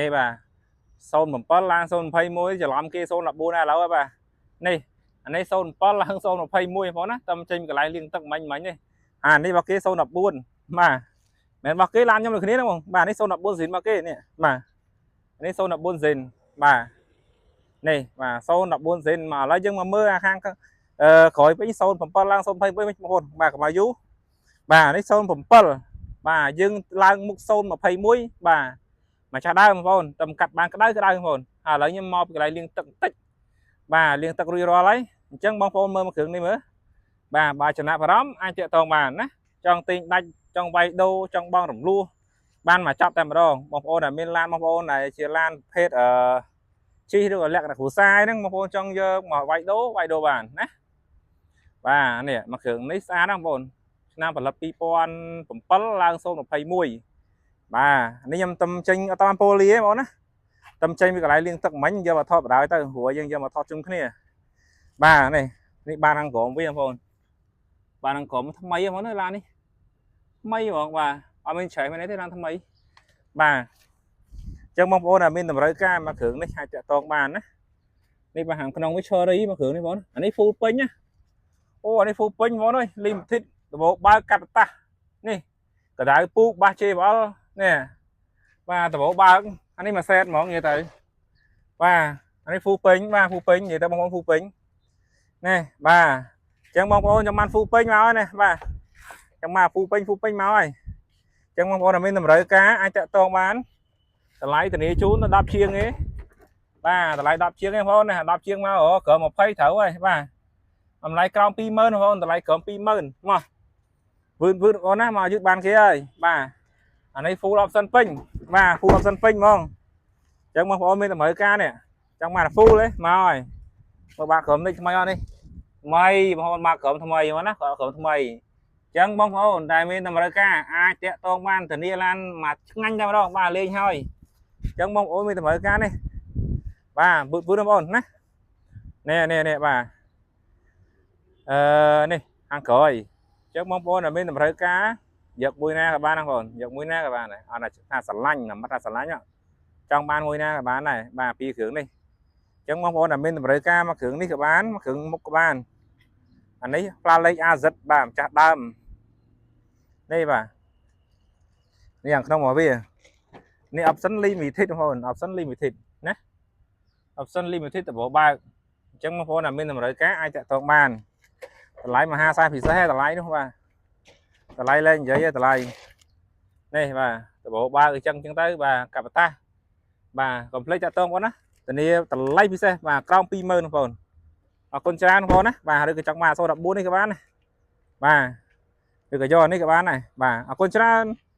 ទេបាទ07ឡើង021ច្រឡំគេ014ដែរឥឡូវហើយបាទនេះអានេះ07ឡើង021បងណាតែចេញកន្លែងលាងទឹកមិញមិញនេះអានេះរបស់គេ014បាទមិនរបស់គេឡានខ្ញុំដូចគ្នាហ្នឹងបងបាទនេះ014ស៊ីនរបស់គេនេះបាទនេះ014ស៊ីនបាទនេះបាទ014ស៊ីនមកឥឡូវយើងមកមើលអាខាងអឺក្រោយវិញ07ឡើង021វិញបងប្អូនបាទកុំឲ្យយូរបាទនេះ07បាទយើងឡើងមុខ021បាទ មកចាស់ដើមបងប្អូនតែកាត់បានក្តៅក្តៅបងប្អូនឥឡូវខ្ញុំមកពីកន្លែងលាងទឹកបន្តិចបាទលាងទឹករួចរាល់ហើយអញ្ចឹងបងប្អូនមើលមកគ្រឿងនេះមើលបាទបើចំណាប់អារម្មណ៍អាចតាក់ទងបានណាចង់ទិញដាច់ចង់វាយដូរចង់បងរំលោះបានមកចាប់តែម្ដងបងប្អូនដែលមានឡានបងប្អូនដែលជាឡានប្រភេទអឺជិះឬក៏លក្ខណៈគ្រួសារហ្នឹងបងប្អូនចង់យកមកវាយដូរវាយដូរបានណាបាទនេះមកគ្រឿងនេះស្អាតណាស់បងប្អូនឆ្នាំផលិត2007ឡើង021បាទនេះខ្ញុំតំចេញអត់តាមប៉ូលីទេបងណាតំចេញពីកន្លែងលាងទឹកមិញយកមកថតបដ ாய் ទៅព្រោះយើងយកមកថតជុំគ្នាបាទនេះនេះបានខាងក្រោមវាបងប្អូនបានខាងក្រោមថ្មីហ្មងណាឡាននេះថ្មីហ្មងបាទអត់មានច្រេះមែនទេឡានថ្មីបាទអញ្ចឹងបងប្អូនដែលមានតម្រូវការមកគ្រឿងនេះអាចតាក់ទងបានណានេះបាទខាងក្នុងវា cherry មកគ្រឿងនេះបងអានេះ full ពេញណាអូអានេះ full ពេញបងអើយ limited ដបបើកកាត់តាស់នេះកដៅពូកបាស JBL នេះបាទដបបើកអានេះមួយសេតហ្មងនិយាយទៅបាទអានេះ full ពេញបាទ full ពេញនិយាយទៅបងប្អូន full ពេញនេះបាទអញ្ចឹងបងប្អូនចាំបាន full ពេញមកហើយណាបាទចាំមក full ពេញ full ពេញមកហើយអញ្ចឹងបងប្អូនដែលមានតម្រូវការអាចតាក់ទងបានតម្លៃធានាជូនដល់10ជាងទេបាទតម្លៃ10ជាងទេបងប្អូនណា10ជាងមកអូក្រោម20ត្រូវហើយបាទតម្លៃក្រោម20000បងប្អូនតម្លៃក្រោម20000មកវឺនវឺនបងប្អូនណាមកយឺតបានគេហើយបាទអានេះ full option ពេញបាទ full option ពេញហ្មងអញ្ចឹងបងប្អូនមានតម្រូវការនេះចង់បាន full ទេមកហើយមកបាទក្រុមនេះថ្មីអត់នេះថ្មីបងប្អូនមកក្រុមថ្មីហ្មងណាក្រុមថ្មីអញ្ចឹងបងប្អូនដែលមានតម្រូវការអាចតាក់ទងបានធានាឡានមកឆ្ងាញ់តែម្ដងបាទលេងហើយអញ្ចឹងបងប្អូនមានតម្រូវការនេះបាទពឺពឺបងប្អូនណានេះនេះនេះបាទអឺនេះខាងក្រោយអញ្ចឹងបងប្អូនដែលមានតម្រូវការយកមួយណាក៏បានដែរបងប្អូនយកមួយណាក៏បានដែរអត់ថាស្រឡាញ់មិនថាស្រឡាញ់ចង់បានមួយណាក៏បានដែរបាទពីរគ្រឿងនេះអញ្ចឹងបងប្អូនដែលមានតម្រូវការមកគ្រឿងនេះក៏បានមកគ្រឿងមុខក៏បានអានេះផ្លាលេខ AZ បាទម្ចាស់ដើមនេះបាទនេះខាងក្នុងរបស់វានេះ option limited បងប្អូន option limited ណា option limited ដបបើកអញ្ចឹងបងប្អូនដែលមានតម្រូវការអាចតាក់ទងបានតម្លៃមហាសាសពិសេសតម្លៃនោះបាទតម្លៃលែងនិយាយទេតម្លៃនេះបាទដបបើកអញ្ចឹងអញ្ចឹងទៅបាទកបតាបាទកុំភ្លេចតាក់ទងបងណាធានាតម្លៃពិសេសបាទក្រោម20000បងប្អូនអរគុណច្រើនបងប្អូនណាបាទឬក៏ចង់មក014នេះក៏បានណាបាទឬក៏យកអានេះក៏បានដែរបាទអរគុណច្រើន។